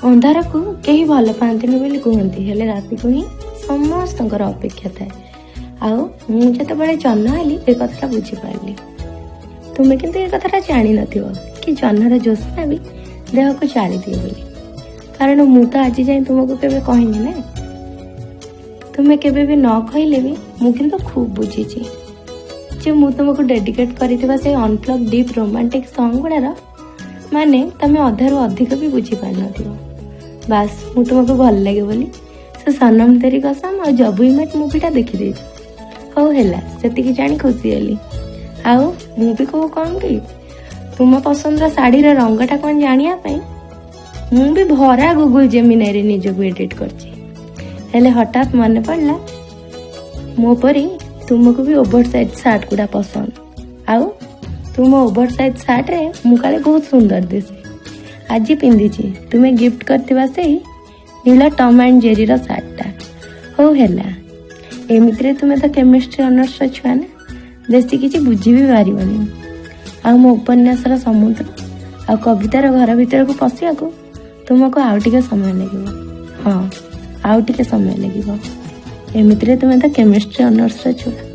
ଅନ୍ଧାରକୁ କେହି ଭଲ ପାଆନ୍ତିନି ବୋଲି କୁହନ୍ତି, ହେଲେ ରାତିକୁ ହିଁ ସମସ୍ତଙ୍କର ଅପେକ୍ଷା ଥାଏ। ଆଉ ମୁଁ ଯେତେବେଳେ ଜହ୍ନ ହେଲି, ଏ କଥାଟା ବୁଝିପାରିଲି। ତୁମେ କିନ୍ତୁ ଏ କଥାଟା ଜାଣିନଥିବ କି ଜହ୍ନର ଜ୍ୟୋତ୍ସ୍ନା ବି ଦେହକୁ ଜାଳିଦିଏ ବୋଲି, କାରଣ ମୁଁ ତ ଆଜି ଯାଏଁ ତୁମକୁ କେବେ କହିନି ନା। ତୁମେ କେବେ ବି ନ କହିଲେ ବି ମୁଁ କିନ୍ତୁ ଖୁବ୍ ବୁଝିଛି ଯେ ମୁଁ ତୁମକୁ ଡେଡିକେଟ୍ କରିଥିବା ସେଇ ଅନପ୍ଲଗ୍ ଡିପ୍ ରୋମାଣ୍ଟିକ୍ ସଙ୍ଗ ଗୁଡ଼ାର ମାନେ ତମେ ଅଧାରୁ ଅଧିକ ବି ବୁଝିପାରିନଥିବ। ବାସ୍, ମୁଁ ତୁମକୁ ଭଲ ଲାଗେ ବୋଲି ସେ ସନମ ତେରି କସମ ଆଉ ଜବ୍ we ମେଟ୍ ମୁଭିଟା ଦେଖିଦେଇଛ। ହଉ ହେଲା, ସେତିକି ଜାଣି ଖୁସି ହେଲି। ଆଉ ମୁଁ ବି କୋଉ କମ୍ କି? ତୁମ ପସନ୍ଦର ଶାଢ଼ୀର ରଙ୍ଗଟା କ'ଣ ଜାଣିବା ପାଇଁ ମୁଁ ବି ଭରା ଗୁଗୁଲ ଜେମିନାଇରେ ନିଜକୁ ଏଡିଟ୍ କରିଛି। ହେଲେ ହଠାତ୍ ମନେ ପଡ଼ିଲା, ମୋ ପରି ତୁମକୁ ବି ଓଭର ସାଇଜ୍ ସାର୍ଟ ଗୁଡ଼ା ପସନ୍ଦ ଆଉ ତୁମ ଓଭର ସାଇଜ୍ ସାର୍ଟରେ ମୁଁ କାଳେ ବହୁତ ସୁନ୍ଦର ଦିଶେ। ଆଜି ପିନ୍ଧିଛି ତୁମେ ଗିଫ୍ଟ କରିଥିବା ସେଇ ନୀଳ ଟମ୍ ଆଣ୍ଡ ଜେରିର ସାର୍ଟଟା। ହଉ ହେଲା, ଏମିତିରେ ତୁମେ ତ କେମିଷ୍ଟ୍ରି ଅନର୍ସର ଛୁଆ ନା, ବେଶୀ କିଛି ବୁଝି ବି ପାରିବନି। ଆଉ ମୋ ଉପନ୍ୟାସର ସମୁଦ୍ର ଆଉ କବିତାର ଘର ଭିତରକୁ ପଶିବାକୁ ତୁମକୁ ଆଉ ଟିକେ ସମୟ ଲାଗିବ। ହଁ, ଆଉ ଟିକେ ସମୟ ଲାଗିବ। ଏମିତିରେ ତୁମେ ତ କେମିଷ୍ଟ୍ରି ଅନର୍ସର ଛୁଆ।